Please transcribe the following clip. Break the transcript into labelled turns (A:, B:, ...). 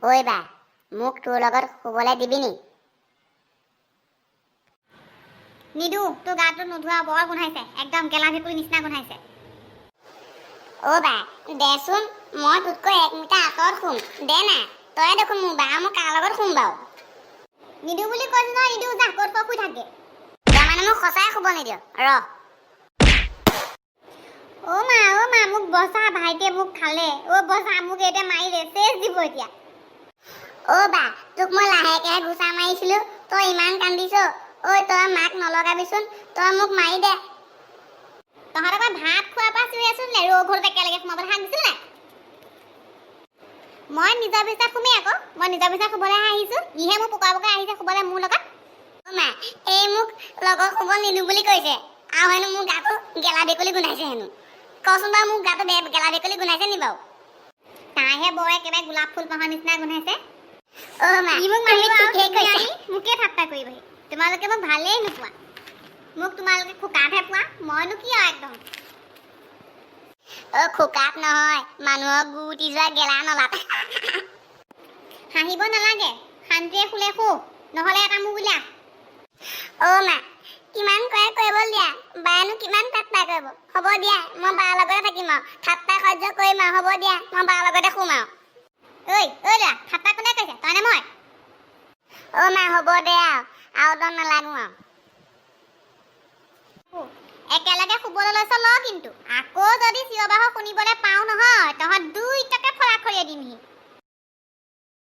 A: ঐ বা, মোক তোৰ লগত শুবলৈ দিবি নি?
B: নিদো। তোৰ গাটো নোধোৱা, বৰ গোন্ধাইছে, একদম গেলা ভেকুলী নিচিনা গোন্ধাইছে।
A: অ' বা, দেচোন, মই তোতকৈ 1 মিটাৰ আঁতৰত শুম। দে না, তই দেখোন মোৰ বা, মই কাৰ লগত শুম বাৰু?
B: নিদো বুলি কৈছো নহয়, নিদো। যা, ক'ত ক শুই থাকগে।
A: তই মানে মোক সঁচাই শুব নিদিয়? ৰ।
B: অ' মা, অ' মা, মোক বচা, ভাইটিয়ে মোক খালে। অ' বচা, মোক এতিয়া মাৰিলে, চেচ দিব এতিয়া।
A: অ' বা, তোক মই লাহেকেহে ঘোচা মাৰিছিলো, তই ইমান কান্দিছ। ঐ, তই মাক নলগাবিচোন, তই মোক মাৰি দে।
B: তহঁত আকৌ ভাত খোৱাৰ পৰা চিঞৰি আছো নে? ৰৌ ঘৰত একেলগে সোমাবলৈ হাক দিছিল নাই? মই নিজৰ বিচনাত শুমেই আকৌ। মই নিজৰ বিচনাত শুবলৈহে আহিছো, ইহে মোক পকাই পকাই আহিছে শুবলৈ মোৰ লগত।
A: অ' মা, এই মোক লগত শুব নিদো বুলি কৈছে আৰু হেনো মোৰ গাটো গেলা ভেকুলী গোন্ধাইছে হেনো। কচোন বাৰু, মোৰ গাটো গেলা ভেকুলী গোন্ধাইছে নি বাৰু?
B: তাইহে বৰ একেবাৰে গোলাপ ফুল পাহৰ নিচিনা গোন্ধাইছে।
A: অ' মা,
B: ই মোক
A: তুমি
B: মাৰিব আৰু
A: ঠিকেই
B: তুমি
A: কৈছা।
B: আহি মোকে ঠাট্টা কৰিবহি। তোমালোকে মোক ভালেই নোপোৱা, মোক তোমালোকে খোকাতহে পোৱা। মইনো কি আৰু একদম।
A: অ' খোকাত নহয়, মানুহৰ গু উটি যোৱা গেলা নলাত।
B: হাঁহিব নালাগে, শান্তিৰে শুলে শু, নহ'লে এটা মোক উলিয়া।
A: অ' মা, কিমান কৰে কৰিবলৈ দিয়া। বায়েনো কিমান ঠাট্টা কৰিব? হ'ব দিয়া, মই বাৰ লগতে থাকিম আৰু ঠাট্টা সহ্য কৰিম আৰু। হ'ব দিয়া, মই বাৰ লগতে শুম আৰু।
B: ঐ ঐ ল'ৰা, ঠাট্টা কোনে কৈছে, তই নে মই?
A: অ' মা, হ'ব দে আৰু, আৰু তই নালাগো আৰু।
B: একেলগে শুবলৈ লৈছ ল, কিন্তু আকৌ যদি চিঞৰ বাখৰ শুনিবলৈ পাওঁ নহয়, তহঁত দুইটাকে ফৰা খৰিয়াই দিমহি।